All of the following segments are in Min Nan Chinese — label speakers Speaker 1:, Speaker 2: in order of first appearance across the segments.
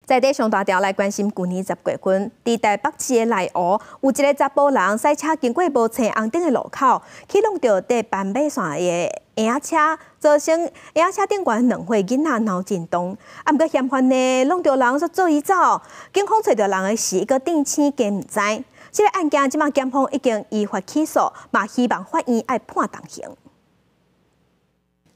Speaker 1: 在地上大條來關心，舊年10月份，佇台北市的內湖，有一个查埔人駛車經過無青紅燈的路口，去挵著佇斑馬線的嬰仔車，造成嬰仔車頂懸兩歲囡仔腦震盪。啊，毋過嫌犯呢，挵著人煞做伊走，警方揣著人的時，閣釘青加毋知。這个案件這馬檢方已經依法起訴，嘛希望法院愛判重刑。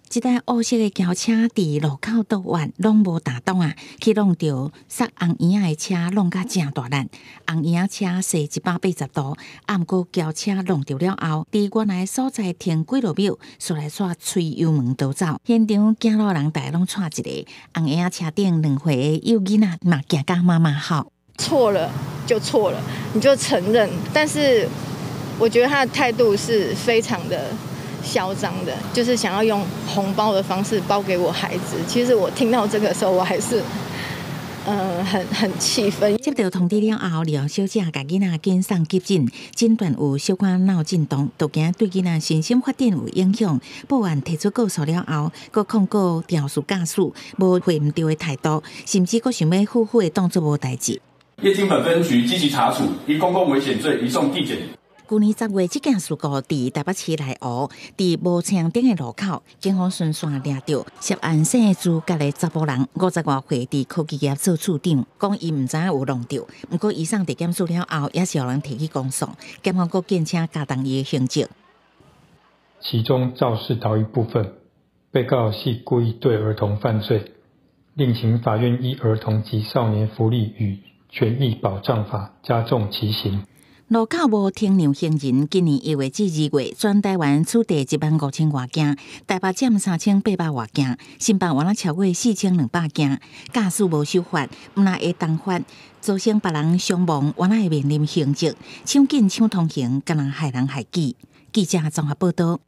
Speaker 2: 這台烏色的轎車佇路口倒彎，攏無打擋啊，去挵著駛紅嬰仔的車，挵甲誠大力。紅嬰仔車踅180度，啊，毋過轎車挵著了後，佇原來所在停幾落秒，煞來煞催油門逃走。現場行路人大家攏掣一下，紅嬰仔車頂2歲的幼囡仔嘛驚甲媽媽哭。
Speaker 3: 錯了就錯了，你就承認。但是我覺得他的態度是非常的囂張的，就是想要用紅包的方式包給我孩子。其實我聽到這個時候，我還是很氣憤。
Speaker 2: 接到通知了後，廖小姐共囡仔緊送急診，診斷有小可腦震盪，都驚對囡仔身心發展有影響。報案提出告訴了後，閣控告肇事駕駛無悔毋著的態度，甚至閣想欲好好的當做無代誌。
Speaker 4: 業經本分局積極查處，以公共危險罪移送地檢。
Speaker 2: 舊年十月，這件事故佇台北市內湖，佇無青紅燈的路口，警方循線掠著涉案性資格的查埔人，50外歲，佇科技業做處長，講伊毋知影有挵著，毋過伊送地檢署了後，也是予人提起公訴，檢方閣建請加重伊的刑責。
Speaker 5: 其中肇事逃逸部分，被告係故意對兒童犯罪，另請法院依兒童及少年福利與權益保障法加重其刑。
Speaker 2: 路口無停讓行人，今年1月至2月，全台灣取締1萬5千外件，台北佔3800外件，新北原來超過4200件。駕駛無守法，毋但會重罰，造成別人傷亡，原來會面臨刑責。搶緊搶通行，敢若害人害己。記者綜合報導。